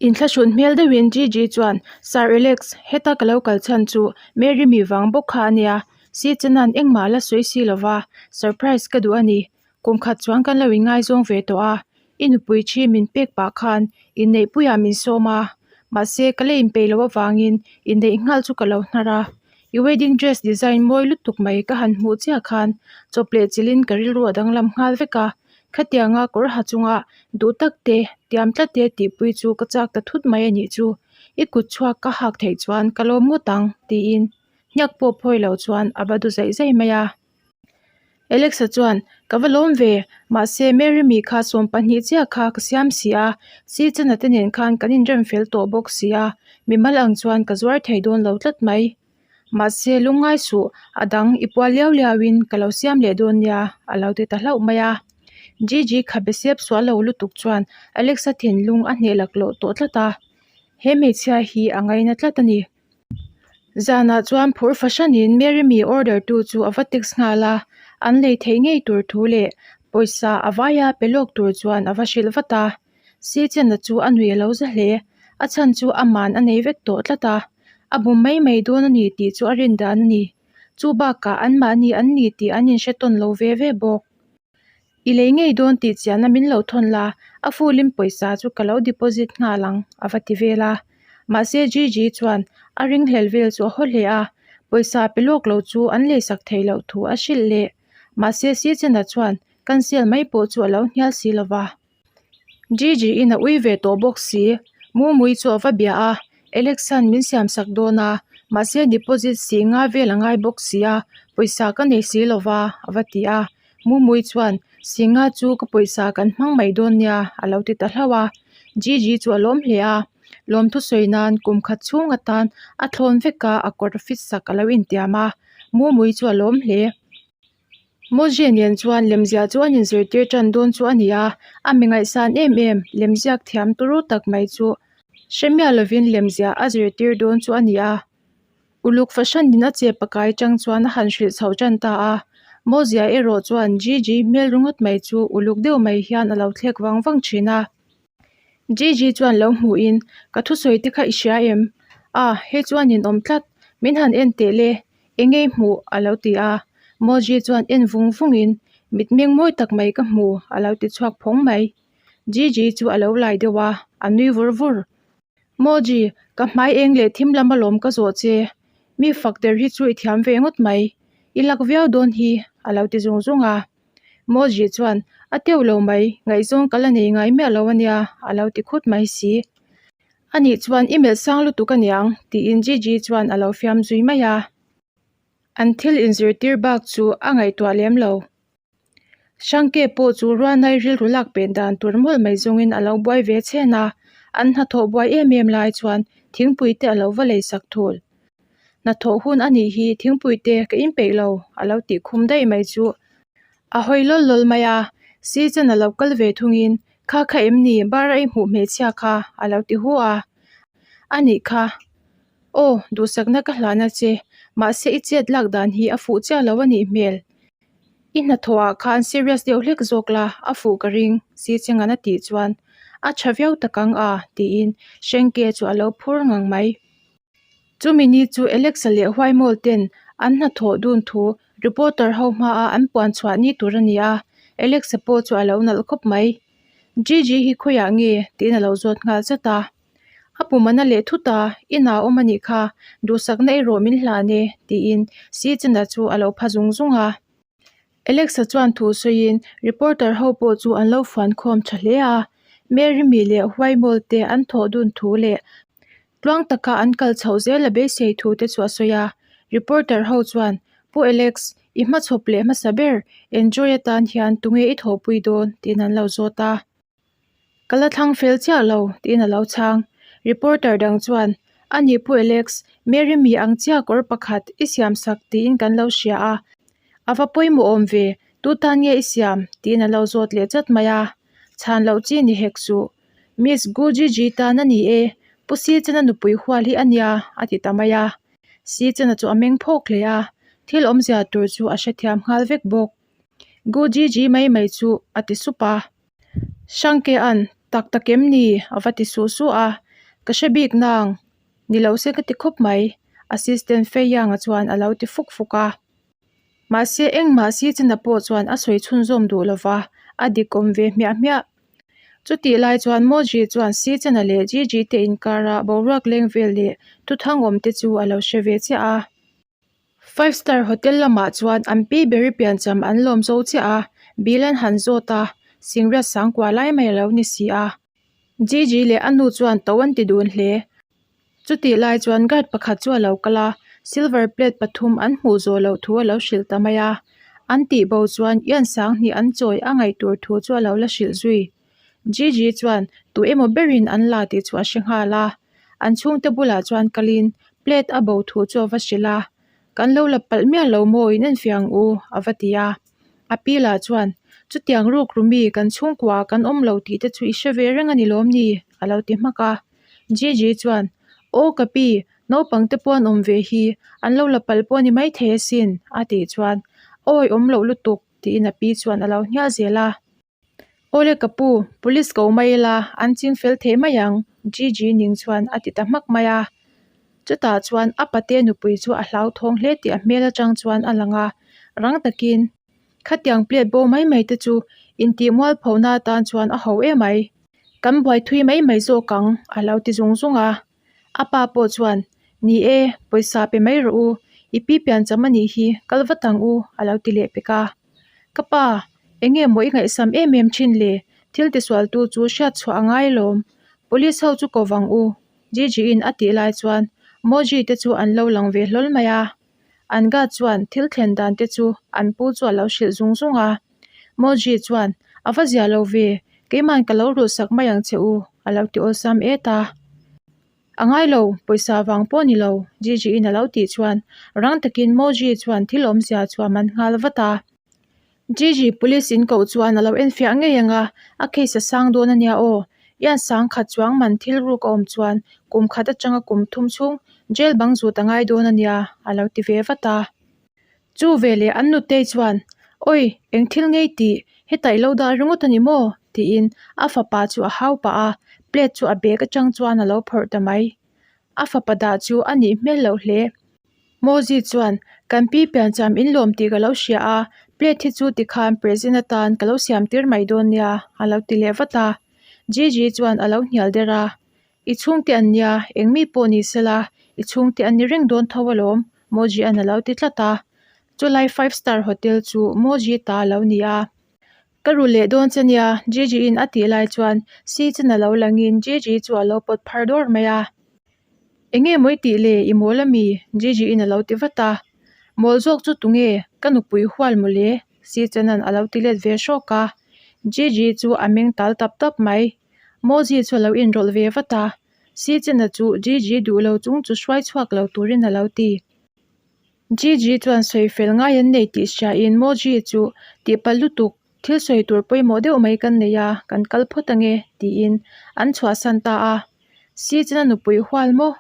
Inthlahrun hmel deuhin Gigi chuan, Sir Alex, heta ka lo kal chhan chu Mary mi vang bawk kha a nia. Si chena'n engmah la sawi si lo va, surprise ka duh a ni. Kum khat chuan kan lo inngaizawng ve tawh a, i nupui thi min pek pah khan inneihpuiah min sawm a, mahse ka la inpeih loh avangin inneih nghal chu ka lo hnar a. I wedding dress design mawi lutuk mai ka han hmuh chiah khan chawp leh chilhin ka rilru a danglam nghal vek a, khatianga kawr ha chunga duh tak te, tiam tlat te tihpui chu ka chak ta thut mai a nih chu. I kut chhuak ka hak theih chuan ka lawm ngawt ang tiin hniak pawh phawi lo chuan a va du zaih zaih mai a. Alexa chuan, Ka va lawm ve, mahse Mary mi kha 12 chiah kha ka siam si a, si chana te nen khan kan inrem fel tawh bawk si a, mimal ang chuan ka zuar thei dawn lo tlat mai. Mahse lungngai suh, a dang i pual liau liau in ka lo siam leh dawn nia, a lo ti ta hlauh mai a. Gigi khabe sep sual lo lutuk chuan Alexa thinlung a hneh laklawh tawh tlat a, he hmeichhia hi a ngaina tlat a ni. Zanah chuan phur fahranin Mary mi order tu chu a va text nghal a, an lei theih ngei tur thu leh pawisa a vaia pe lawk tur chuan a va hrilh vat a. Si Chena chu a nui a lo za hle, a chhan chu aman a nei vek tawh tlat a, a bum mai mai dawn a ni tih chu a rin dan a ni. Chu bakah anmahni an ni tih an inhre tawn lo ve ve bawk. I lei ngei dawn tih chiahna min lo thawn la, a full in pawisa chu ka lo deposit nghal ang a va ti vel a. Mahse Gigi chuan a ringhlel vel chu a haw hle a, pawisa pe lawk lo chu an leisak theih loh thu a hrilh leh. Mahse Sichena chuan cancel mai pawh chu a lo hnial si lo va. Gigi in a ui ve tawh bawk si. Mumui chu a va bia a, Alex-a'n min siam sak dawn a, mahse deposit si nga vel a ngai bawk si a, pawisa ka nei si lo va, a va ti a. Mumui chuan, Si nga chu ka pawisa kan hmang mai dawn nia, a lo ti ta hlauh a. Gigi chu a lawm hle a, lawmthu sawi nan kum khat chhung atan a thlawn vek a, a kawr fit sak a lo intiam a. Mumui chu a lawm hle. Mawzia nen chuan lemziah chu an inzirtir tan dawn chu a ni a, a mi ngaihsan em em, lemziak thiam turu tak mai chu hre miah lovin lemziah a zirtir dawn chu a ni a. Uluk fahranin a che pakai chang chuan a han hrilh chhoh tan ta a, Mawzia erawh chuan Gigi hmel ringawt mai chu uluk deuh mai hian a lo thlek vang vang thin a. Gigi chuan lo hmuhin, Ka thusawi te kha i hria em? A, hei chuan in awm tlat, min han en teh le, Eng ei hmuh? a lo ti a. Moji chuan en vung vungin, Mitmeng mawi tak mai ka hmu, a lo ti chhuak phawng mai. Gigi chu a lo lai deuh a, a nui vur vur. Moji, ka hmai eng leh thim lam alawm ka zawh che. Mi fak der hi chu i thiam ve ngawt mai. I lak viau dawn hi, a lo ti zung zung a. Moji chuan, A teuh lo mai, ngaihzawng ka la nei ngai miah lo a nia, a lo ti khut mai si. A nih chuan i melh sang lutuk a niang tiin Gigi chuan a lo fiam zui mai a. An thil inzirtir bak chu a ngaihtuah lem lo. Hrangke pawh chu Ruanai rilru lak pen dan tur mawlh mai zawngin a lo buai ve chhen a, an hnathawh buai em em lai chuan thingpui te a lo va lei sak thul. Hnathawh hun a nih hi thingpui te ka inpeih lo a lo tih khum daih mai chu a hawi lawl lawl mai a, Season a lo kal ve thungin Kha kha em ni bar a i hmuh hmeichhia kha a lo ti hu a. A nih kha. Aw, duhsakna ka hlahna che, mahse i chet lak dan hi a fuh chiah lo a nih hmel. I hnathawh ah khan serious deuh hlek zawk la, a fuh ka ring, si chengan a tih chuan a tha viau tak ang a tiin Hrengke chu a lo phur ngang mai. Chumi ni chu Alexa leh Huaimawl ten an hnathawh dun thu reporter ho hmaa an puan chhuah ni tur a ni a, Alexa pawh chu a lo nalh khawp mai. Gigi hi khawiah nge? tiin a lo zawt nghal zat a. A pum a na leh thut a, inah a awm a nih kha, duhsakna erawh min hlan e, tiin Sicena chu a lo pha zung zung a. Alexa chuan thu sawiin reporter ho pawh chu an lo fuan khawm tha hle a, Mary mi leh Huaimawl te an thawh dun thu leh Tluang taka an kal chhoh zel a beisei thu te chu a sawi a, reporter ho chuan, Pu Alex, i hmachhawp leh hmasa ber, enjoy atan hian tunge i thawhpui dawn? tiin an lo zawt a. Ka la thlang fel chiah lo, tiin a lo chhang. Reporter dang chuan, A ni Pu Alex, Mary mi ang chiah kawr pakhat i siam sak tiin kan lo hria a. A va pawimawh awm ve, tu tan nge i siam? tiin a lo zawt leh chat mai a. Chhan loh chi ni hek suh. Miss Gu Gigi tan a ni e, Pu Si Chena nupui hual hi a nia, a ti ta mai a. Si Chena chu a meng phawk hle a, thil awmzia tur chu a hrethiam nghal vek bawk. Gu Gigi mai mai chu a ti sup a. Hrangkea'n, Tak tak em ni? a va ti suh suh a. Ka hre bik nang, ni lo se ka ti khawp mai, Assistant Fei Yang-a chuan a lo ti fuk fuk a. Mahse engmah si chena pawh chuan a sawi chhunzawm duh lo va, a dik awm ve hmiah hmiah. Chutih lai chuan Moji chuan si chena leh Gigi te inkara boruak leng vel leh thuthang awm te chu a lo hre ve chiah a. Five Star Hotel lamah chuan an pi beri piancham an lawm zo chiah a, bill an han zawt a, Singriat sangkua lai mai a lo ni si a. Gigi leh a nu chuan to an ti dun hle. Chutih lai chuan guard pakhat chu a lo kal a, silver plate pathum an hmuh zawh loh thu a lo hrilh ta mai a. An tih bo chuan Ian Sanghnih an chawi a ngaih tur thu chu a lo la hrilh zui. Gigi chuan tu emaw berin an la tih chu a hre nghal a. An chhungte bulah chuan kalin plate a bo thu chu a va hrilh a, Kan lo la palh miah lo maw in enfiah ang u a va ti a. A pi lah chuan, Chutiang ruk ru mi kan chhungkua kan awm lo tih te chu i hre ve reng a ni lawm ni? a lo ti hmak a. Gigi chuan, Aw ka pi, naupang te pawh an awm ve hi, an lo la palh pawh a ni maithei asin a tih chuan, Awi awm loh lutuk tiin a pi chuan a lo hnial zel a. Awle ka pu, police ko mai ila, an ching fel thei mai ang, Gigi ning chuan a ti ta hmak mai a. Chutah chuan a pate nupui chu a hlauthawng hle tih a hmel atang chuan a lang a, rang takin, Khatiang plate bo mai mai te chu intih mualphona atan chuan a ho emai, kan buai thui mai mai zawk ang, a lo ti zung zung a. A pa pawh chuan, Ni e, pawisa pe mai rawh u, i pi piancham a nih hi, kal vat ang u, a lo ti leh pek a. Ka pa, eng nge maw i ngaihsam em em thin le, thil tisualtu chu hriat chhuah a ngai alawm, police ho chu ko vang u, Gigi-in a tih lai chuan Moji te chu an lo lang ve hlawl mai a. An guard chuan thil thlen dan te chu an pu chu a lo hrilh zung zung a. Moji chuan, A va zia lo ve, keiman ka lo rulhsak mai ang che u, a lo ti awlsam et a. A ngai lo, pawisa vang pawh ni lo, Gigi-in a lo tih chuan rang takin Moji chuan thil awmzia chu a man nghal vat a. Gigi police in koh chuan a lo enfiah ngei ang a, a case a sang dawn a nia aw. Ian sang khat chuang man thil ruk a awm chuan kum khat atanga kum thum chhung jail bang zut a ngai dawn a nia, a lo ti ve vat a. Chu veleh an nutei chuan, Awi, eng thil ngei tih, hetah i lo dah ringawt a ni maw? tiin a fapa chu a hau pah a, plate chu a bag atang chuan a lo phawrh ta mai. A fapa dah chu a nih hmel loh hle. Mozi chuan, Kan pi piancham in lawm tih ka lo hria a, plate hi chu tikhan present atan ka lo siam tir mai dawn nia, a lo ti leh vat a. Gigi chuan a lo hnial der a, I chhungte an nia, eng mi pawh ni sela, i chhungte an ni reng dawn tho alawm, Mozi-a'n a lo ti tlat a. Chulai five star hotel chu Mozi ta a lo ni a. Ka ru leh dawn che nia, Gigi-in a tih lai chuan si chen a lo langin Gigi chu a lo pawt phar dawr mai a. Eng nge maw i tih le, i mawl ami? Gigi-in a lo ti vat a. Mawl zawk chu tunge, ka nupui hual maw le? Si Chena'n a lo ti let ve hrawk a. Gigi chu a meng tal tap tap mai. Mozi chu a lo inrawlh ve vat a. Si Chena chu Gigi duh lo chung chu hruai chhuak lo turin a lo ti. Gigi chuan sawi fel ngai an nei tih hriain Moji chu tihpalh lutuk, thil sawi tur pawimawh deuh mai kan nei a, kan kal phawt ange, tiin an chhuahsan ta a. Si chena nupui hual maw?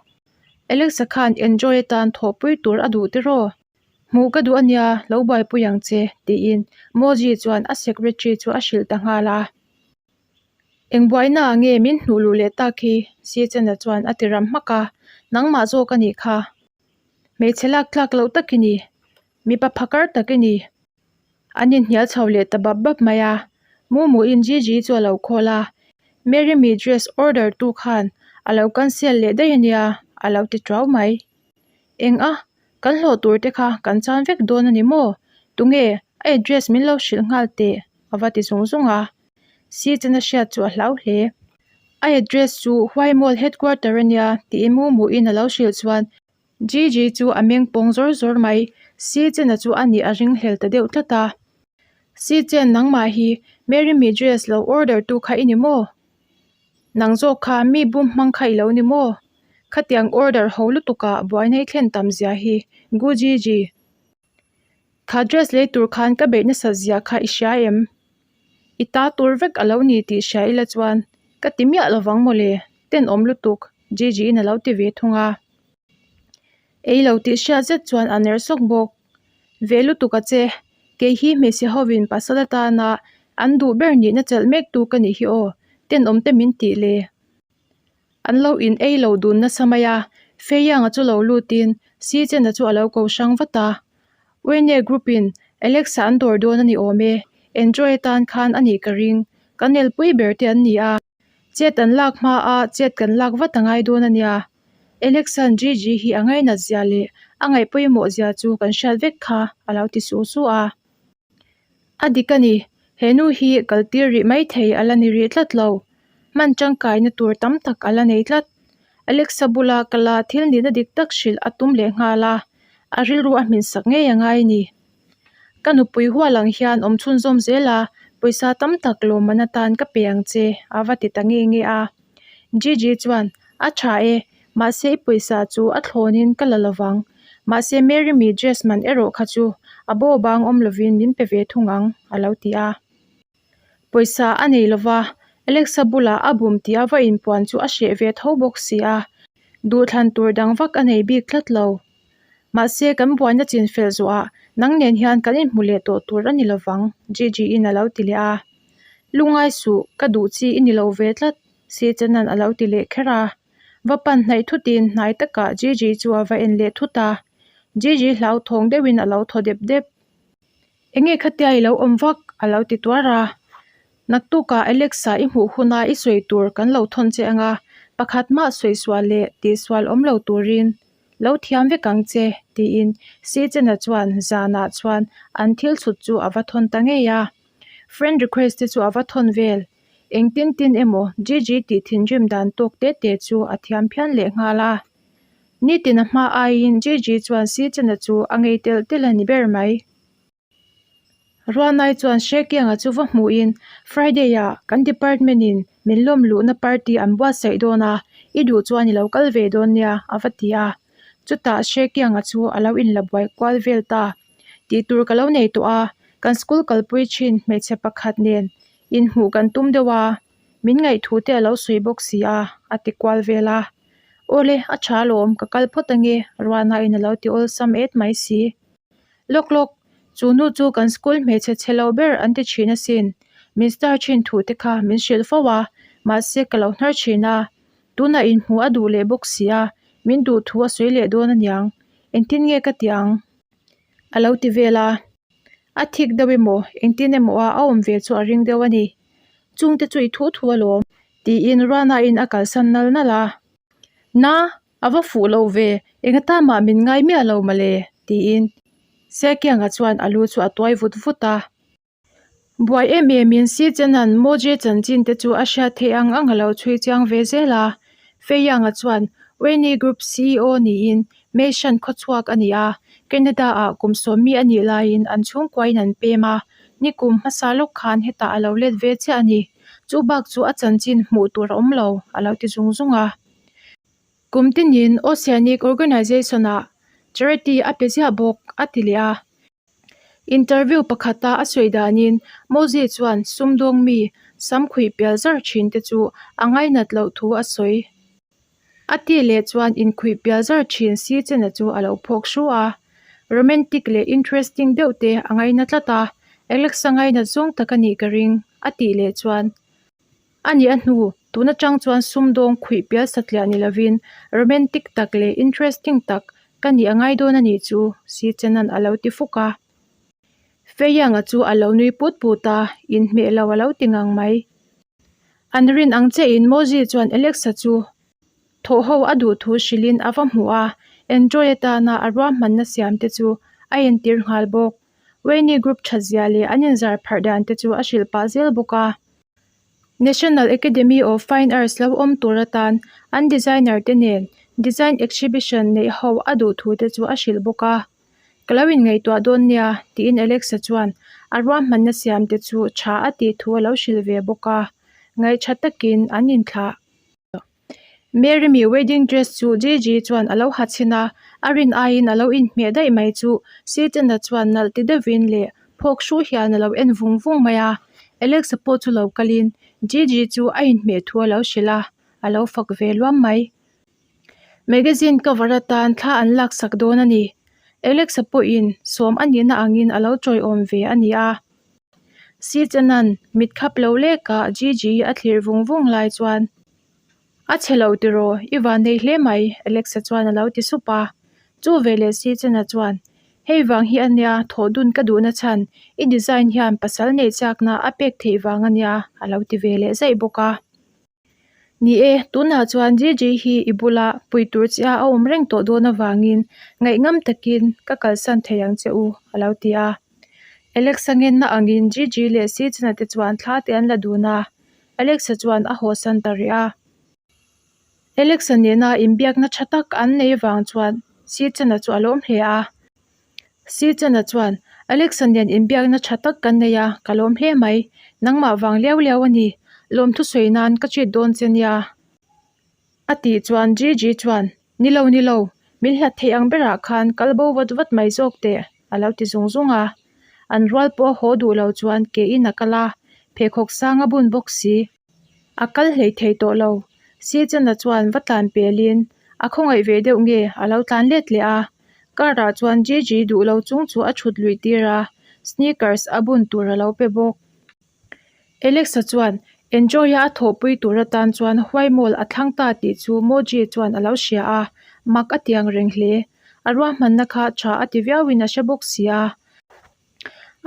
Alexa khan enjoy atan thawhpui tur a duh tiraw? Hmuh ka duh ania, lo buaipui ang che, tiin Moji chuan a secretary chu a hrilh ta nghal a. Eng buaina ah nge min hnuh luh leh tak hi? Si chena chuan a ti ram hmak a, nangmah zawk a nih kha. Hmeichhe lak tlak loh tak i ni. Mipa phakar tak i ni. An inhnial chho leh ta bap bap mai a. Mumuin Gigi chu a lo call a, Mary mi dress order tu khan a lo cancel leh daih a nia, a lo ti tuau mai. Eng a, kan hlawh tur te kha kan chan vek dawn a ni maw? Tunge a address min lo hrilh nghal teh? a va ti zung zung a. Si chena hriat chu a hlau hle. A address chu Huai Mall headquarter a nia tiin Mumuin a lo hrilh chuan Gigi chu a meng pawng zawr zawr mai. Si Chena chu a nih a ringhlel ta deuh tlat a. Si Chen nangmah hi Mary mi dress lo order tu kha i ni maw? Nang zawk kha mi bum hmang kha i lo ni maw? Khatiang order ho lutuk ah buaina i thlen tam zia hi Gu Gigi. Kha dress lei tur khan ka beih nasat zia kha i hria em? I ta tur vek a lo ni tih hria ila chuan ka ti miah lovang mawle, tenawm lutuk, Gigi in a lo ti ve thung a. Ei lo tih hriat zet chuan a ner sawk bawk. Ve lutuk a che, kei hi hmeichhe hovin pasal atana an duh ber nihna chelh mek tu ka nih hi aw, tenawm te min tih le. An lo in ei lo dun nasa mai a, Feianga chu lo lutin Sichena chu a lo ko hrang vat a. Wayne group in Alexa an dawr dawn a ni awm e, enjoy atan khan a nih ka ring, kan elpui ber te an ni a. Chet an lak hma a chet kan lak vat a ngai dawn a nia. Alexa'n Gigi hi a ngainat zia leh a ngaih pawimawh zia chu kan hriat vek kha a lo ti su su a. A dik a ni, he nu hi kal tir rih mai thei a la ni rih tlat lo. Hman tangkaina tur tam tak a la nei tlat. Alexa bula kala thil nihna dik tak hrilh a tum leh nghal a, a rilru a hmin sak ngei a ngai a ni. Ka nupui hual ang hian awm chhunzawm zel a, pawisa tam tak lawmman atan ka pe ang che, a va ti ta nge nge a. Gigi chuan, A tha e, mahse i pawisa chu a thlawnin ka la lovang. Mahse Mary mi dress man erawh kha chu a bo bang awm lovin min pe ve thung ang, a lo ti a. Pawisa a nei lova, Alexa bulah a bum tih a va inpuan chu a hreh ve tho bawk si a, duhthlan tur dang vak a nei bik tlat lo. Mahse kan buaina chin fel zawhah nang nen hian kan inhmu leh tawh tur a ni lovang, Gigi-in a lo ti leh a. Lungai suh, ka duh chi i ni lo ve tlat, Sichanan a lo ti leh kher a. Va pan hnaih thutin hnai takah Gigi chu a va en leh thut a. Gigi hlauthawng deuhin a lo thaw dep dep. Enge khatia i lo awm vak? a lo ti tuar a. Naktukah Alexa i hmuh huna i sawi tur kan lo thawn che anga, pakhat mah sawi sual leh tihsual awm lo turin lo thiam vek ang che, tiin Sichena chuan zanah chuan an thil chhut chu a va thawn ta ngei a. Friend request te chu a va thawn vel. Engtin tin emaw Gigi tih thinrim dan tawk te te chu a thiam phian leh nghal a. Nitin a hma aiin Gigi chuan Sichena chu a ngei telh telh a ni ber mai. Ruanai chuan Hrekianga chu va hmuhin Friday-ah kan department-in min lawm luhna party an buatsaih dawn a, i duh chuan i lo kal ve dawn nia a va ti a. Chutah Hrekianga chu a lo inla buai kual vel ta. Tih tur ka lo nei tawh a, kan school kalpui thin hmeichhe pakhat nen inhmuh kan tum deuh a, min ngaihthu te a lo sawi bawk si a, a ti kual vel a. Awle, a tha alawm, ka kal phawt ange, Ruanain a lo ti awlsam et mai si. Lawk lawk, chu nu chu kan school hmeichhe chhe lo ber an ti thin asin. Min star thin thu te kha min hrilh fo a, mahse ka lo hnar thin a. Tunah inhmuh a duh leh bawk si a, min duh thu a sawi leh dawn aniang. Engtin nge ka ti ang? A lo ti vel a. A thik deuh emaw, engtin emaw a a awm ve chu a ring deuh a ni. Chungte chu i thu thu alawm, tiin Ruanain a kalsan nal nal a. Na! A va fuh lo ve, eng atan mah min ngai miah lo mawle, tiin Siakianga chuan a lu chu a tuai vut vut a. Buai em emin Si Chenan Moje chanchin te chu a hriat theih ang ang a lo chhui chiang ve zel a. Feianga chuan Wayne Group ceo niin Meishan khawchhuak a ni a, Canada-ah kum sawmmi a nih laiin an chhungkuain an pem a, nikum hmasa lawk khan hetah a lo let ve chiah a ni. Chu bak chu a chanchin hmuh tur a awm lo, a lo ti zung zung a. Kum tinin Oceanic Organization-ah charity a pe ziah bawk, a ti leh a. Interview pakhata a sawi danin Mozi chuan sumdawng mi sam khuih pial zar thin te chu a ngainat loh thu a sawi. A ti leh chuan inkhuih pial zar thin si chena chu a lo phawk hru a. Romantic leh interesting deuh te a ngaina tlat a, Alexa ngainat zawng tak a nih ka ring, a tih leh chuan A nih a hnu, tun atang chuan sumdawng khuih pial satliah ni lovin romantic tak leh interesting tak ka nih a ngai dawn a nih chu, Si Chenan a lo ti fuk a. Feianga chu a lo nui put put a, inhmeh lo a lo ti ngang mai. An rin ang chiahin Mozi chuan Alexa chu thawh ho a duh thu hrilhin a va hmuh a, enjoy atana a ruahmanna siam te chu a entir nghal bawk. Wayne group thatzia leh an inzar pharh dan te chu a hrilh pah zel bawk a. National Academy of Fine Arts lo awm tur atan an designer te nen design exhibition neih ho a duh thu te chu a hrilh bawk a. Ka lo inngaihtuah dawn nia tiin Alexa chuan a ruahmanna siam te chu tha a tih thu a lo hrilh ve bawk a, ngaihṭha takin an inthlah. Mary mi wedding dress chu Gigi chuan a lo ha chhin a, a rin aiin a lo inhmeh daih mai chu Sitena chuan nalh ti deuhin leh phawk hru hian a lo en vung vung mai a. Alexa pawh chu lo kalin Gigi chu a inhmeh thu a lo hrilh a, a lo fak ve luam mai. Magazine cover atan thla an laksak dawn a ni. Alexa pawhin sawm a nihna angin a lo tawiawm ve a ni a. Sichenan mit khap lo lekah Gigi a thlir vung vung lai chuan. A chhe lo tiraw, i vannei hle mai, Alexa chuan a lo ti sup a. Chu veleh si Chena chuan, Hei vang hi a nia, thawh dun ka duhna chhan, i design hian pasal neih chakna a pek theih vang a nia, a lo ti ve leh zaih bawk a. Ni e, tunah chuan Gigi hi i bula pui tur che a a awm reng tawh dawn avangin ngaihngam takin ka kalsan thei ang che u, a lo ti a. Alexa ngenna angin Gigi leh Sijna te chuan thla te an la dun a, Alexa chuan a hawsan ta rih a. Alexa nena inbiakna tha tak an nei vang chuan Sijna chu a lawm hle a. Sijana chuan, Alexa nen inbiakna tha tak kan nei a, ka lawm hle mai. Nangmah vang liau liau a ni. Lawmthu sawi nan ka treat dawn che nia. A tih chuan Gigi chuan, Ni lo, ni lo. Min hlat theih ang berah khan kal bo vat vat mai zawk teh, a lo ti zung zung a. An rual pawh a haw duh lo chuan ke in a kal a, pheikhawk sang a bun bawk si. A kal hlei thei tawh lo. Sijana chuan va tlan pelin a khawngaih ve deuh nge a lo tlan let leh a. Car ah chuan Gigi duh lo chung chu a thut luih tir a, sneakers a bun tur a lo pe bawk. Alexa chuan Enjoy-a a thawhpui tur atan chuan Huaimawlh a thlang ta tih chu Moji chuan a lo hria a, mak a tiang reng hle. A ruahmanna kha tha a ti viauin a hre bawk si a.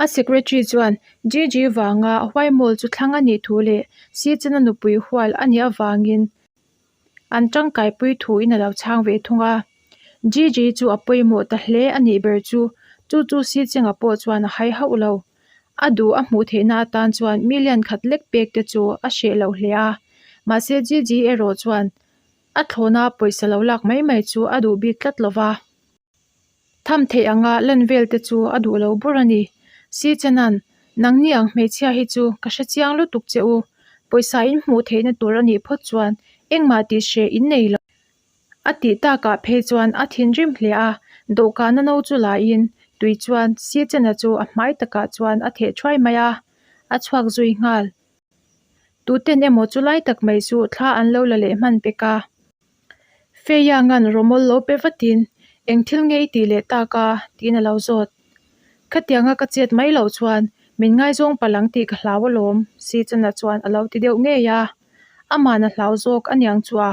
A secretary chuan Gigi vanga Huaimawlh chu thlang a nih thu leh Sichana nupui hual a nih avangin an tangkaipui thuin a lo chhang ve thung a. Gigi chu a pawimawh ta hle a nih ber chu, chu chu Sichenga pawh chuan a hai hauh lo. A duh a hmuh theihna atan chuan million khat lek pek te chu a hreh loh hle a. Mahse Gigi erawh chuan a thlawna pawisa lo lak mai mai chu a duh bik tlat lo va. Tham theih anga lan vel te chu a duh lo bur a ni. Si Chenan, nangni ang hmeichhia hi chu ka hre chiang lutuk che u. Pawisa in hmuh theihna tur a nih phawt chuan engmah tih hreh in nei lo. A tih takah phei chuan a thinrim hle a, dawhkana no chu lain tui chuan Si Chena chu a hmai takah chuan a theh thuai mai a, a chhuak zui nghal. Tuten emaw chu lai tak mai chu thla an lo la leh hman pek a. Feiyanga'n rawmawl lo pe vatin, Eng thil nge i tih leh tak a? tiin a lo zawt. Khatianga ka chet mai loh chuan min ngaizawng palh ang tih ka hlau alawm, Sichana chuan a lo ti deuh ngei a. Aman a hlau zawk aniang chu a.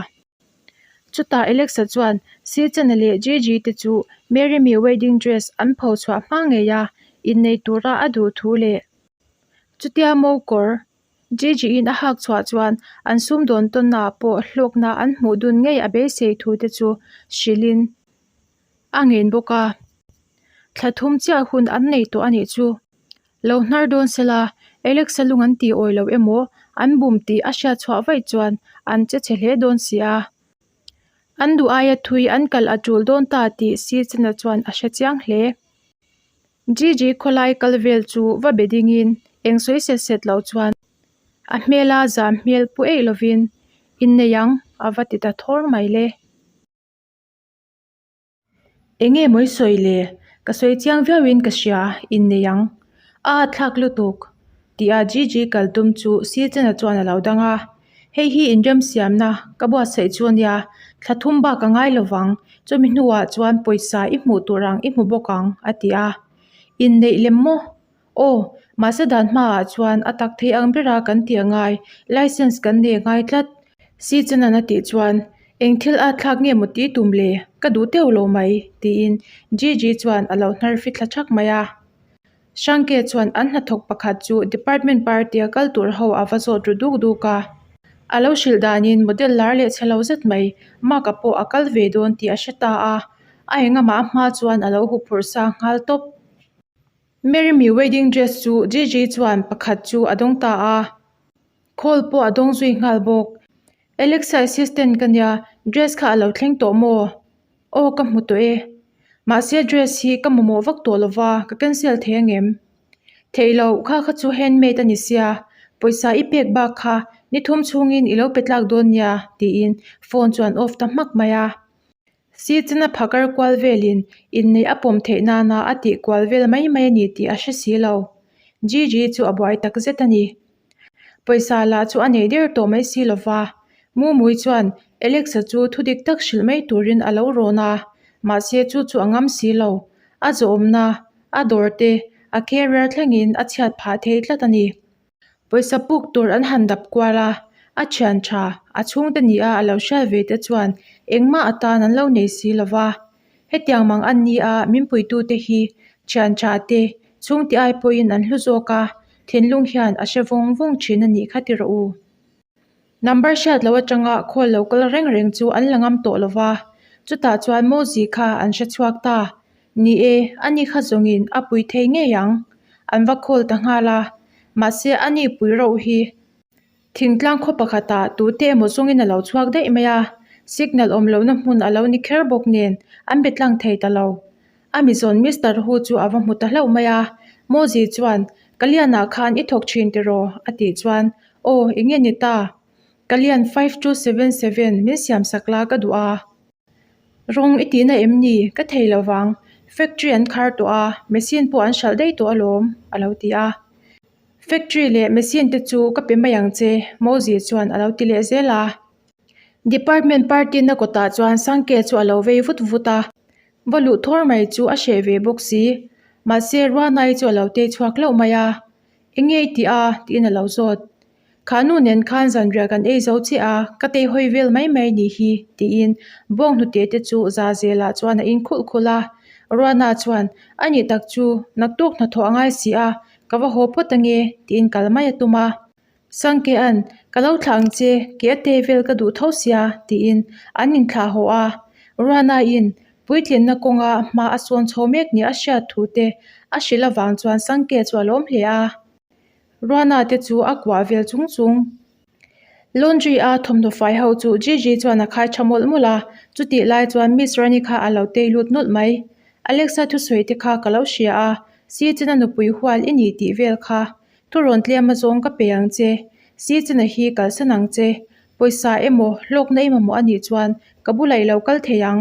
Chutah Alexa chuan Sichana leh Gigi te chu Mary mi wedding dress an pho chhuah hma ngei a, innei tura a duh thu leh chutia mo kawr Gigi-in a hak chhuah chuan an sumdawn tawnnaah pawh hlawkna an hmuh dun ngei a beisei thu te chu hrilhin a ngen bawk a. Thla thum chiah hun an nei tawh a nih chu. Lo hnar dawn sela, Alexa lung an tih awi lo emaw an bum tih a hriat chhuah vaih chuan an che chhe hle dawn si a. An duh aia thui an kalh a tul dawn ta tih Sicena chuan a hre chiang hle. Gigi khawlai kal vel chu va be dingin eng sawi set set lo chuan a hmela zam hmel pu eih lovin innei ang a va ti ta thawr mai le. Eng nge mawi sawi le? Ka sawi chiang viauin ka hria, innei ang. A atthlak lutuk tia Gigi kal tum chu Sicena chuan a lo dang a. Hei hi inremsiamna ka buatsaih chu a nia, thla thum bak a ngai lovang, chumi hnuah chuan pawisa i hmuh tur ang i hmu bawk ang, a ti a. Inneih lem maw? Aw, mahse dan hmaah chuan a tak thei ang bera kan tih a ngai, licence kan nei a ngai tlat. Si Chenan a tih chuan, Eng thil at thlak nge maw ti tum le, ka duh teuh lo mai, tiin Gigi chuan a lo hnar fithla thak mai a. Hrangke chuan an hnathawk pakhat chu department party-a kal tur ho a va zawt ru duk duk a. A lo hrilh danin model lar leh chhe lo zet mai Mark-a pawh a kal ve dawn tih a hre ta a, a engamah hma chuan a lo huphurh sa nghal tawp. Mary mi wedding dress chu Gigi chuan pakhat chu a dawng ta a, call pawh a dawng zui nghal bawk. Alexa assistant ka nia, dress kha a lo thleng tawh maw? Aw ka hmu tawh e. Mahse dress hi ka mamawh vak tawh lova ka cancel thei angem? Theih loh kha kha chu handmade a ni sia, pawisa i pek bak kha ni thum chhungin i lo pe tlak dawn nia tiin phone chuan off ta hmak mai a. Seat-in a phakar kual velin inneih a pawm theih nana a tih kual vel mai mai a ni tih a hre si lo. Gigi chu a buai tak zet a ni. Pawisa lah chu a nei der tawh mai si lo va, Mumui chuan Alexa chu thu dik tak hrilh mai turin a lo rawn a, mahse chu chu a ngam si lo. A zawhawmna, a dawr te, a career thlengin a chhiat phah thei tlat a ni. Pawisa puk tur an han dap kual a, A thian tha, a chhungte ni a a lo hriat ve te chuan engmah atan an lo nei si lo va. Hetiang mang an ni a, min puitute hi thian tha te, chhungte ai pawhin an hlu zawk a, thinlung hian a hre vawng vawng thin a nih kha ti rawh u. Number hriat loh atanga call lo kal reng reng chu an la ngam tawh lo va, chutah chuan Mozi kha an hre chhuak ta. Ni e, ani kha zawngin a pui thei ngei ang. An va call ta nghal a, mahse ani pui rauh hi Thingtlang khaw pakhatah tute emaw zawngin a lo chhuak daih mai a, signal awm lohna hmun a lo ni kher bawk nen an be tlang thei ta lo. A mizawn Mister Hu chu a va hmu ta hlauh mai a, Mozi chuan, Kalianah khan i thawk thin tiraw? a tih chuan, Aw, eng nge ni ta? Kalian 5277 min siamsak la ka duh a. Rawng i tihna em ni? Ka thei lo vang. Factory an khar tawh a, machine pawh an hralh daih tawh alawm, a lo ti a. Factory leh machine te chu ka pe mai ang che, Mozi chuan a lo ti leh zel a. Department party na kawtah chuan Sangke chu a lo vei vut vut a, va luh thawr mai chu a hreh ve bawk si. Mahse, Ruanai chu a lo tei chhuak hlauh mai a, Eng nge i tih a? tiin a lo zawt. Kha nu nen khan zanriah kan ei zo chiah a, ka tei hawi vel mai mai nih hi, tiin bawng hnute te chu za zelah chuan a in khulh khulh a. Ruana chuan, A nih tak chu, naktuk hnathawh a ngai si a, ka va haw phawt ange, tiin kal mai a tum a. Sangkea'n, Ka lo thlah ang che, ke a tei vel ka duh tho sia, tiin an inthlah haw a. Ruana-in puitlinna kawnga hma a sawn chho mek nia a hriat thu te a hrilh avang chuan Sangke chu a lawm hle a. Ruana te chu a kuah vel chung chung. Laundry a thawmhnaw fai ho chu Gigi chuan a khai tha mawlh mawlh a, chutih lai chuan Miss Rani kha a lo tei lut nawlh mai. Alexa thusawi te kha ka lo hria a, si chena nupui hual i ni tih vel kha. Thu rawn tlem a zawng ka pe ang che, si chena hi kalsan ang che. Pawisa emaw hlawkna i mamawh a nih chuan ka bulah i lo kal thei ang.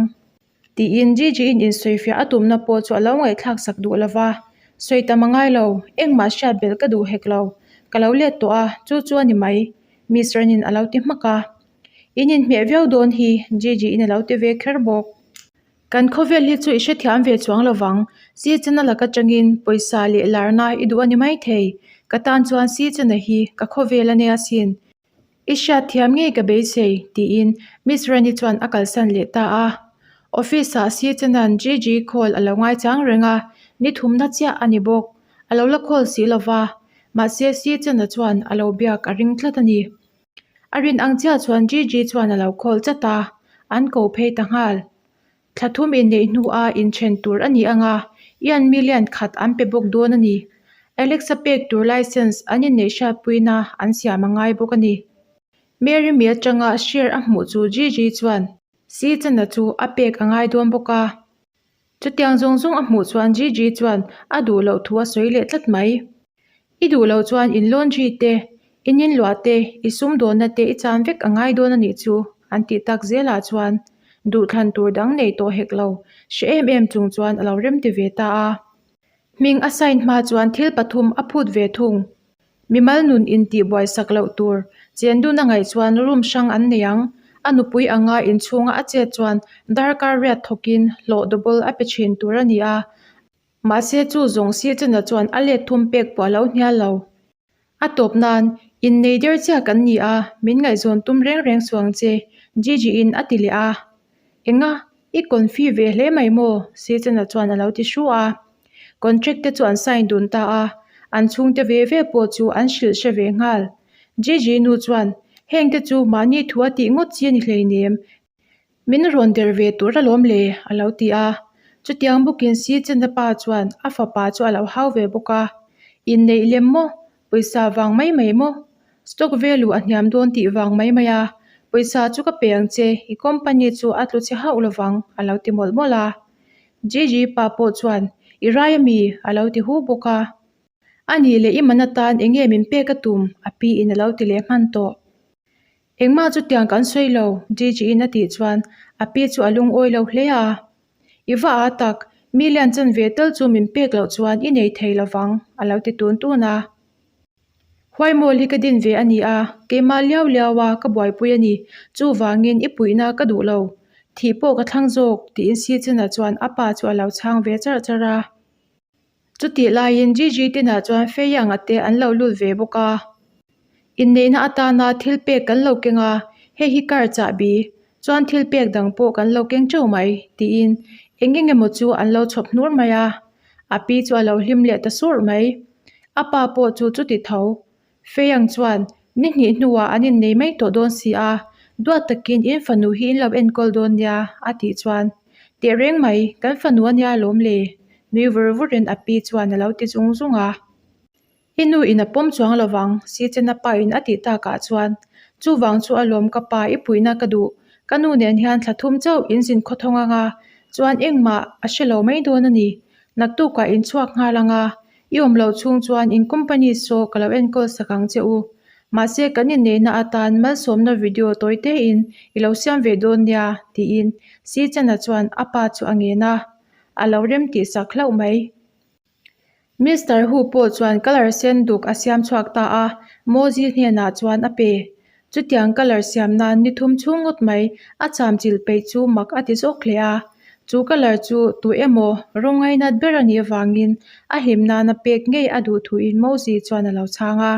Tiin Gigi-in insawifiah a tumna pawh chu a lo ngaihthlak sak duh lo va, Sawi tam a ngai lo, engmah hriat belh ka duh hek lo, ka lo let tawh a, chu chu a ni mai, Miss Ranin a lo ti hmak a. In inhmeh viau dawn hi, Gigi-in a lo ti ve kher bawk. Kan khawvel hi chu i hrethiam ve chuang lo vang, Sichana laka tangin pawisa leh larna i duh a ni maithei, ka tan chuan Sichana hi ka khawvel a nia sin. I hriat thiam ngei ka beisei, tiin Miss Rani chuan a kalsan leh ta a. Office-ah Sichena'n Gigi call a lo ngaichang reng a, ni thumna chiah a ni bawk. A lo la call si lo va, mahse Sichena chuan a lo biak a ring tlat a ni. A rin ang chiah chuan Gigi chuan a lo call chat a, an ko phei ta nghal. Thla thum inneih hnua inthen tur a ni ang a, Ian million khat an pe bawk dawn a ni. Alexa pek tur license an inneih hriatpuina an siam a ngai bawk a ni. Mary mi atanga share a hmuh chu Gigi chuan Sichana chu a pek a ngai dawn bawk a. Chutiang zawng zawng a hmuh chuan Gigi chuan a duh loh thu a sawi leh tlat mai. I duh loh chuan in laundry te, in inluah te, i sumdawnna te i chan vek a ngai dawn a nih chu, an tih tak zelah chuan duhthlan tur dang nei tawh hek lo, hre em em chung chuan a lo remti ve ta a. Hming a sign hma chuan thil pathum a phut ve thung. Mimal nun intihbuai sak loh tur, chen dun a ngaih chuan room hrang an nei ang. A nupui anga inchhunga a chet chuan darkar riat thawkin hlawh double a pe thin tur a ni a, Mahse chu zawng si chena chuan a let thum pek pawh a lo hnial lo. A tawp nan, innei der chiah kan ni a, min ngaihzawn tum reng reng suh ang che, Gigi-in a ti leh a. Enga, i confi ve hle mai maw? Si chena chuan a lo ti hru a. Contract te chu an sign dun ta a, an chhungte ve ve pawh chu an hrilh hre ve nghal. Gigi nu chuan, Hengte chu mahni thu a tih ngawt chi a ni hleinem, Min rawn der ve tur alawm le, a lo ti a. Chutiang bawkin Si Chena pa chuan a fapa chu a lo hau ve bawk a. Inneih lem maw? Pawisa vang mai mai maw? Stock value a hniam dawn tih vang mai mai a. Pawisa chu ka pe ang che, i company chu a tlu chhe hauh lovang, a lo ti mawlh mawlh a. Gigi pa pawh chuan, I rai ami? a lo ti hu bawk a. A nih leh i man atan eng nge min pek a tum? a piin a lo ti leh hman tawh. Engmah chutiang kan sawi lo, Gigi-in a tih chuan a pi chu a lungawi lo hle a. I va a tak, mi lian chan ve tal chu min pek loh chuan i nei thei lo vang, a lo ti tun tun a. Huaimawl hi ka din ve a ni a, keimah liau liau a ka buaipui a ni, chuvangin i puihna ka duh lo. Thih pawh ka thlang zawk, tiin Sichana chuan a pa chu a lo chhang ve charh charh a. Chutih laiin Gigi tinah chuan Fei anga te an lo lut ve bawk a. Inneihna atana thil pek kan lo keng a, hei hi car chahbi, chuan thil pek dang pawh kan lo keng teuh mai, tiin eng eng emaw chu an lo chhawp hnur mai a. A pi chu a lo hlim leh ta surh mai. A pa pawh chu chuti tho. Fei ang chuan ni hnih hnuah an innei mai tawh dawn si a, duat takin in fanu hi in lo enkawl dawn nia, a tih chuan, Tehreng mai, kan fanu a nia lawm le, nui vur vurin a pi chuan a lo ti zung zung a. I nu in a pawm chuang lo vang, Sichena pa in a tih takah chuan, Chuvang chu alawm ka pa i puihna ka duh, ka nu nen hian thla thum chauh in zin khawthawng anga chuan engmah a hre lo mai dawn a ni. Naktukah in chhuak nghal anga, i awm loh chhung chuan in company saw ka lo enkawl sak ang che u. Mahse kan inneihna atan malsawmna video tawi tein i lo siam ve dawn nia, tiin Sichena chuan a pa chu a ngen a, a lo rem tih sak hlauh mai. Mister Hu pawh chuan colour sen duk a siam chhuak ta a, Mozi hnenah chuan a pe. Chutiang colour siam nan ni thum chhung ngawt mai a cham chilh peih chu mak a ti zawk hle a. Chu colour chu tu emaw rawng ngainat ber a nih avangin a hlim nana pek ngei a duh thuin Mozi chuan a lo chhang a.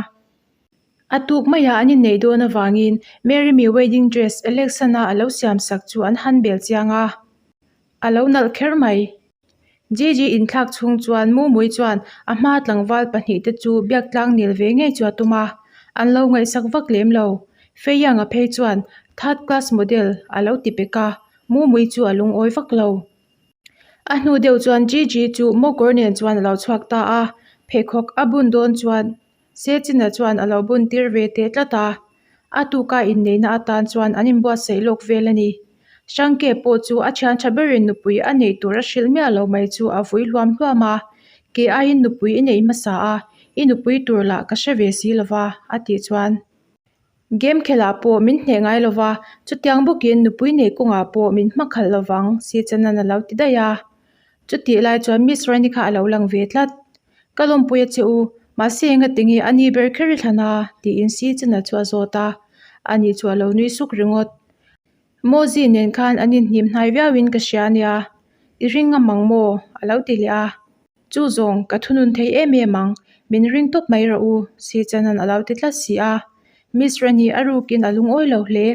A tuk maiah an inneih dawn avangin Mary mi wedding dress Alex-ana a lo siam sak chu an han bel chiang a, a lo nalh kher mai. Gigi inthlak chhung chuan Mumui chuan a hma tlangval pahnihte chu biak tlang nil ve ngei chu a tum a, an lo ngaihsak vak lem lo. Feianga phei chuan third class model a lo ti pek a, Mumui chu a lungawi vak lo. A hnu deuh chuan Gigi chu mawkawr nen chuan a lo chhuak ta a, pheikhawk a bun dawn chuan Sechina chuan a lo bun tir ve teh tlat a, a tuka inneihna atan chuan an inbuatsaih lawk vel a ni. Hrangke pawh chu a thian tha berin nupui a neih tur a hrilh miah lo mai chu a vui hluam hluam a, Ke aiin nupui i neih hmasa a, i nupui tur lah ka hre ve si lova, a tih chuan. Game khelh ah pawh min hneh ngai lova, chutiang bawkin nupui nei kawngah pawh min hmakhalh lovang, Sichanan a lo ti daih a. Chutih lai chuan Miss Raini kha a lo lang ve tlat. Ka lawmpui a che u, mahse engati nge a ni ber kher i thlan a? tiin Sichana chu a zawt a. Ani chu a lo nui suk ringawt. Mozi nen khan an inhnim hnai viauin ka hria ania, i ring ngam ang maw? a lo ti leh a. Chu zawng, ka thunun thei em em ang, min ring tawp mai rawh u, Sichanan a lo ti tlat si a. Miss Rani a rukin a lungawi lo hle.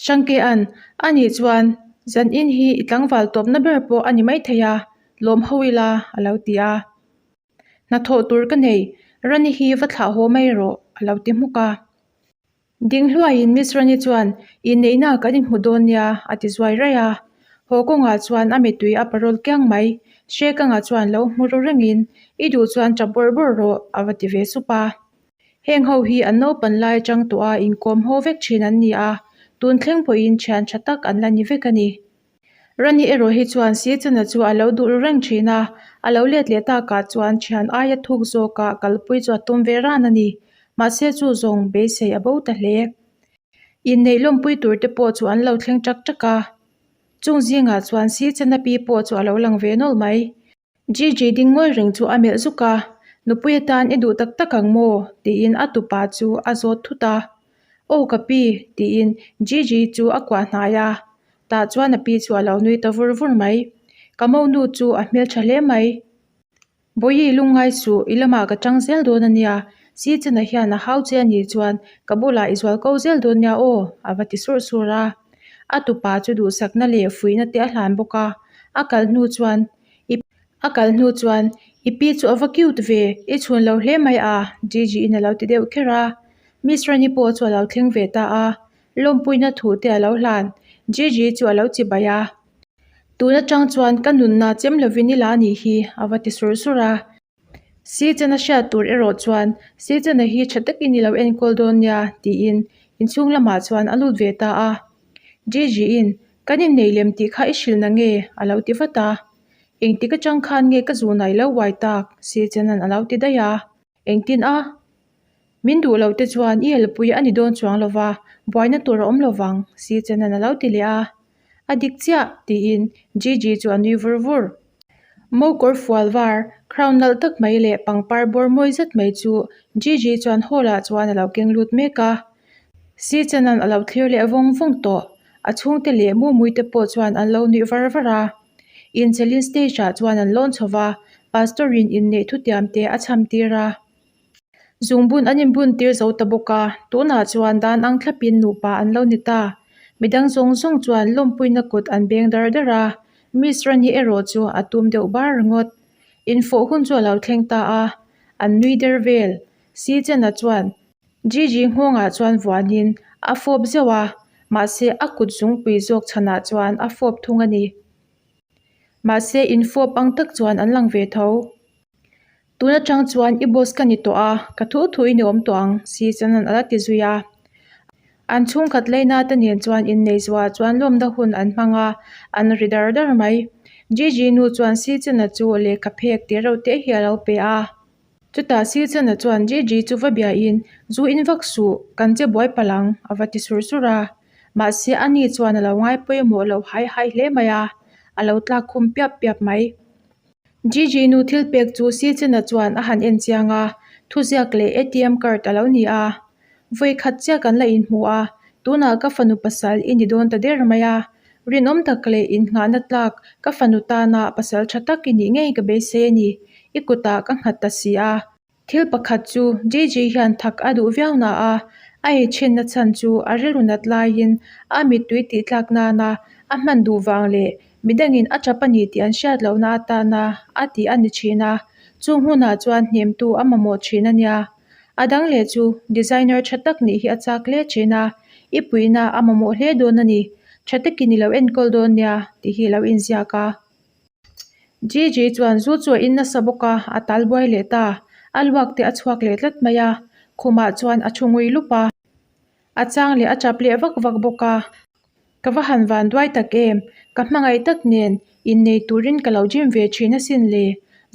Hrangkea'n, Anih chuan, zan in hi i tlangval tawpna ber pawh a ni maithei a, lawm ho ila, a lo ti a. Hnathawh tur ka nei, Rani hi va thlah haw mai rawh, a lo ti hmuk a. Ding hluaiin Miss Rani chuan, Inneihna kan inhmu dawn nia, a ti zuai raih a. Haw kawngah chuan a mittui a parawl kiang mai. Hrekanga chuan lo hmu ru rengin, I duh chuan tap bawrh bawrh rawh, a va ti ve sup a. Heng ho hi an naupan lai atang tawh a inkawm haw vek thin an ni a, tun thleng pawhin thian tha tak an la ni vek a ni. Rani erawh hi chuan Sichana chu a lo duh ru reng thin a, a lo let leh takah chuan thian aia thuk zawkah kalpui chu a tum ve ran a ni. Mahse chu zawng beisei a bo ta hle. Inneih lawmpui tur te pawh chu an lo thleng ṭak ṭak a, chung zingah chuan Sichana pi pawh chu a lo lang ve nawlh mai. Gigi ding ngawi reng chu a melh zuk a, Nupui atan i duh tak tak ang maw? tiin a tupa chu a zawt thut a. Aw ka pi, tiin Gigi chu a kuah hnai a. Tah chuan a pi chu a lo nui ta vur vur mai. Ka monu chu a hmeltha hle mai. Bawihi lungngai suh, i lamah ka tang zel dawn a nia. Sichana hian a hau che a nih chuan ka bulah i zual ko zel dawn nia aw, a va ti surh surh a. A tupa chu duhsakna leh fuihna te a hlan bawk a. A kal hnu chuan I a kal hnu chuan i pi chu a va cute ve, i chhun lo hle mai a, Gigi in a lo ti deuh kher a. Miss Rani pawh chu a lo thleng ve ta a, lawmpuina thu te a lo hlan. Gigi chu a lo chi bai a. Tun atang chuan ka nunna chem lovin i la anih hi, a va ti sur sur a. Sichana hriat tur erawh chuan Sichana hi tha takin i lo enkawl dawn nia tiin inchhung lamah chuan a lut ve ta a. Gigi-in, Kan innei lem tih kha i hrilh na nge? a lo ti vat a. Engtik atang khan nge ka zunah i lo uai tak? Sichana'n a lo ti daih a. Engtin a? Min duh loh te chuan i elpui a ni dawn chuang lo va, buaina tur a awm lo vang, Sichana'n a lo ti leh a. A dik chiah, tiin Gigi chu a nui vur vur. Mo kawr fual var, crown nalh tak mai leh pangpar bawr mawi zet mai chu Gigi chuan hall ah chuan a lo keng lut mek a. Sichana'n a lo thlir leh vawng vawng tawh. A chhungte leh mumui te pawh chuan an lo nuih var var a. Inchelin stage ah chuan an lawn chho va, Pastor in inneih thutiam te a chham tir a. Zungbun an inbun tir zo ta bawk a, tunah chuan dan ang thlapin nupa an lo ni ta. Midang zawng zawng chuan lawmpuina kut an beng dar dar a, Miss Rani erawh chu a tum deuh bar ringawt. Infawh hun chu a lo thleng ta a, an nui der vel. Si Chena chuan Gigi nghawngah chuan vuanin a fawp zeuh a, mahse a kut zungpui zawk chhanah chuan a fawp thung a ni. Mahse infawp ang tak chuan an lang ve tho. Tun atang chuan i boss ka ni tawh a, ka thu thu i ni awm tawh ang, si chuan a la ti zui a. An chhungkhat leina te nen chuan innei zuah chuan lawmna hun an hmang a, an ri dar dar mai. Gigi nu chuan si chena chu lehkha phek tih reuh te hi a lo pe a. Chutah si chena chuan Gigi chu va biahin, Zu in vak suh, kan che buai palh ang, a va ti sur sur a. Mahse ani chuan a lo ngai pawimawh lo hai hai hle mai a, a lo tlak khum piap piap mai. Gigi nu thil pek chu Sichena chuan a han en chiang a, thuziak leh ATM card a lo ni a. Vawi khat chiah kan la inhmu a, tunah ka fanu pasal i ni dawn ta der mai a. Rinawm tak leh innghahna tlak ka fanu tana pasal tha tak i nih ngei ka beisei a ni, i kutah ka nghat ta si a. Thil pakhat chu JJ hian thak a duh viau na a, a ei thinna chhan chu a rilru nat laiin a mittui tih tlak nana a hman duh vang leh midangin a tap a ni tih an hriat lohna atana a tih a ni thin a, chung hunah chuan hnemtu a mamawh thin a nia. A dang leh chu designer tha tak nih hi a chak hle thin a, i puihna a mamawh hle dawn a ni, tha takin i lo enkawl dawn nia tih hi a lo inziak a. Gigi chuan zu chu a in nasa bawk a, a tal buai leh ta. A luak te a chhuak leh tlat mai a, khumah chuan a thu ngui lup a. A chang leh a chap leh vak vak bawk a. Ka va han van duai tak em, ka hmangaih tak nen innei turin ka lo gym ve thin asin le.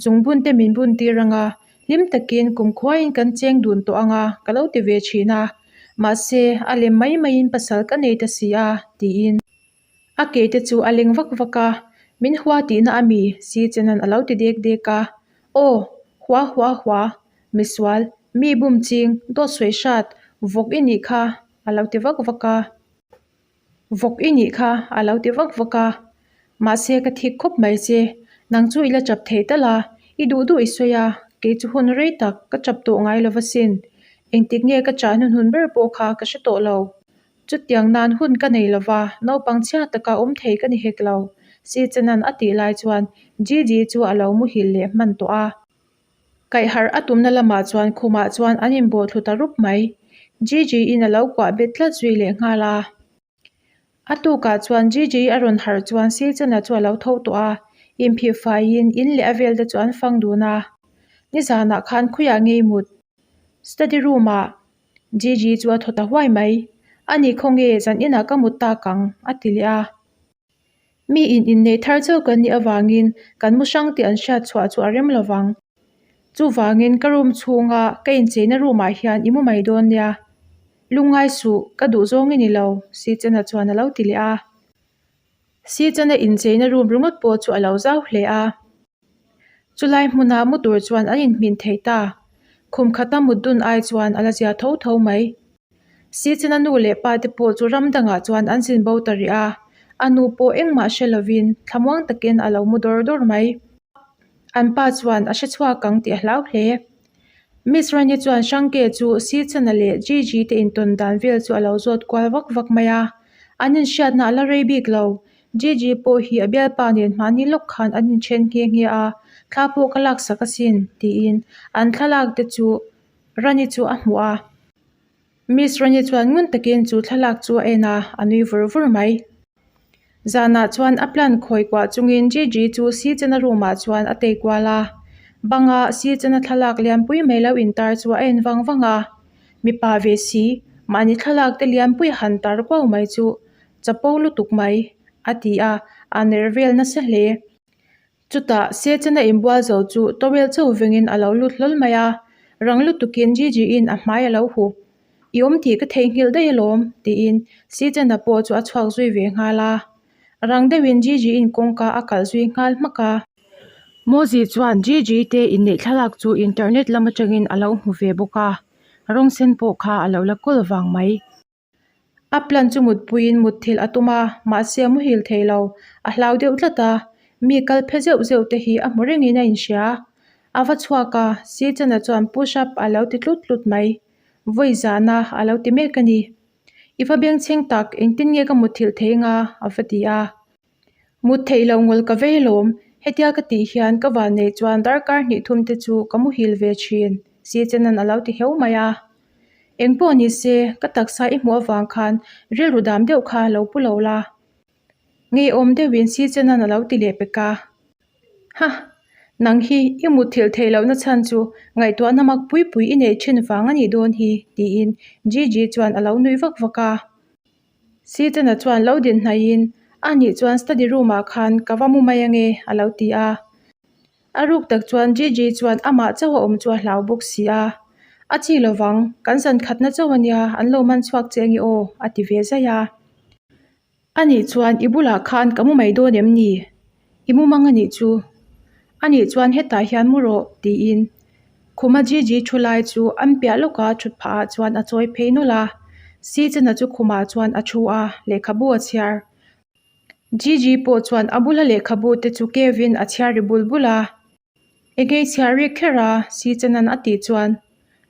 Zungbun te min bun tir ang a, hlim takin kumkhuain kan cheng dun tawh ang a, ka lo ti ve thin a. Mahse, a lem mai maiin pasal ka nei ta si a, tiin. A ke te chu a leng vak vak a, min hua tihna a mi si chenan a lo ti dek dek a, Aw, hua hua hua, misual, mi bum ching, dawt sawi hrat, vawk i nih kha, a lo ti vak vak a. Vawk i nih kha, a lo ti vak vak a. Mahse ka thik khawp mai che, nang chu i la chap thei tal a, i duh duh i sawi a, kei chu hun rei tak ka chap tawh ngai lo va sin, engtik nge ka chah hnuhnun ber pawh kha ka hre tawh lo. Chutiang nan hun ka nei lova, naupang chhia taka awm thei ka ni hek lo, Sichanan a tih lai chuan Gigi chu a lo muhil leh hman tawh a. Kaihharh a tumna lamah chuan khumah chuan an inbawh thlu ta rup mai. Gigi-in a lo kuah bet tlat zui leh nghal a. A tukah chuan Gigi a rawn harh chuan Sichana chu a lo tho tawh a, inphih faiin in leh a vel te chu an fang dun a. Nizanah khan khawiah ngei mut? Study room-ah Gigi chu a thaw ta huai mai. A ni khaw nge zan inah ka mut tak ang? a ti leh a. Mi in inneih thar chauh kan nih avangin kan mu hrang tih an hriat chhuah chu a rem lo vang. Chuvangin ka room chhunga ka incheina room ah hian i mu mai dawn nia. Lungngai suh, ka duh zawng i ni lo, Sichana chuan a lo ti leh a. Sichana incheina room ringawt pawh chu a lo zau hle a. Chulai hmuna mu tur chuan an inhmin thei ta. Khum khata mut dun ai chuan a la zia tho tho mai. Sichana nu leh pa te pawh chu ram dangah chuan an zin bo ta rih a, a nu pawh engmah hre lovin thlamuang takin a lo mu dawr dawr mai. An pa chuan a hre chhuak ang tih a hlau hle. Miss Rani chuan Hrangke chu Sichana leh Gigi te intawn dan vel chu a lo zawt kual vak vak mai a, an inhriatna a la rei bik lo. Gigi pawh hi a bialpa nen hmahni lawk khan an inthen nghe nghe a, thla pawh ka laksak asin, tiin an thlalak te chu Rani chu a hmuh a. Miss Rani chuan ngun takin chu thlalak chu a en a, a nui vur vur mai. Zanah chuan a plan khawi kuah chungin Gigi chu Sichana room ah chuan a tei kual a, banga Sichana thlalak lianpui mai lo intar chu a en vang vang a. Mipa ve si, mahni thlalak te lianpui a han tar kuau mai chu Chapo lutuk mai, a ti a, a ner vel nasa hle. Chutah Sechana inbual zo chu towel chauh vengin a lo lut hlawl mai a, rang lutukin Gigi-in a hmai a lo hup. I awm tih ka theihnghilh daih alawm, tiin Sechana pawh chu a chhuak zui ve nghal a. Rang deuhin Gigi-in kawngka a kalh zui nghal hmak a. Mozi chuan Gigi te inneih thlalak chu internet lam atangin a lo hmu ve bawk a, rawng sen pawh kha a lo la kawl vang mai. A plan chu mutpuiin mutthilh a tum a, mahse a muhil thei lo. A hlau deuh tlat a, mi kal phe zeuh zeuh te hi a hmu rengin a inhria. A va chhuak a, Sichan-a chuan push up a lo ti tlut tlut mai. Vawi zahna a lo ti mek a ni. I va bengchheng tak, engtin nge ka mutthilh thei anga? a va ti a. Mut theih loh ngawlh ka vei lawm, hetia ka tih hian ka van neih chuan darkar hnih thum te chu ka muhil ve thin, Sichena'n a lo ti heu mai a. Engpawh ni se, ka taksa i hmuh avang khan rilru dam deuh kha lo pu lo la. Ngeiawm deuhin Sichena'n a lo ti leh pek a. Ha! Nang hi i mutthilh theih lohna chhan chu ngaihtuahna mak pui pui i neih thin vang a nih dawn hi, tiin Gigi chuan a lo nui vak vak a. Sitana chuan lo din hnaihin, A nih chuan study room ah khan ka va mu mai ange, a lo ti a. A ruk tak chuan Gigi chuan amah chauh a awm chu a hlau bawk si a. A chi lovang, kan zan khatna chauh a nia, an lo man chhuak che ange aw, a ti ve zaih a. A nih chuan i bulah khan ka mu mai dawn em ni? I mu mang a nih chu. A nih chuan hetah hian mu rawh, tiin Khuma Gigi thu lai chu an piah lawka thut phah ah chuan a chawi phei nawlh a. Sicena chu khumah chuan a thu a, lehkhabu a chhiar. Gigi pawh chuan a bula lehkhabu te chu kevin a chhiar ri bul bul a. Enge i chhiar rik kher a? Sichena'n a tih chuan,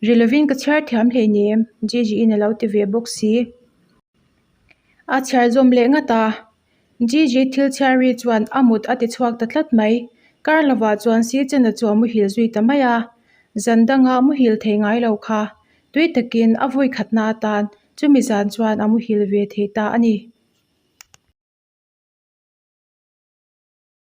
Ri lovin ka chhiar thiam hleinem, Gigi-in a lo ti ve bawk si. A chhiar zawm leh ngat a, Gigi thil chhiar ri chuan a mut a ti chhuak ta tlat mai. Kar lovah chuan Sichena chu a muhil zui ta mai a, zan danga muhil thei ngai lo kha tui takin a vawi khatna atan chumi zan chuan a muhil ve thei ta a ni.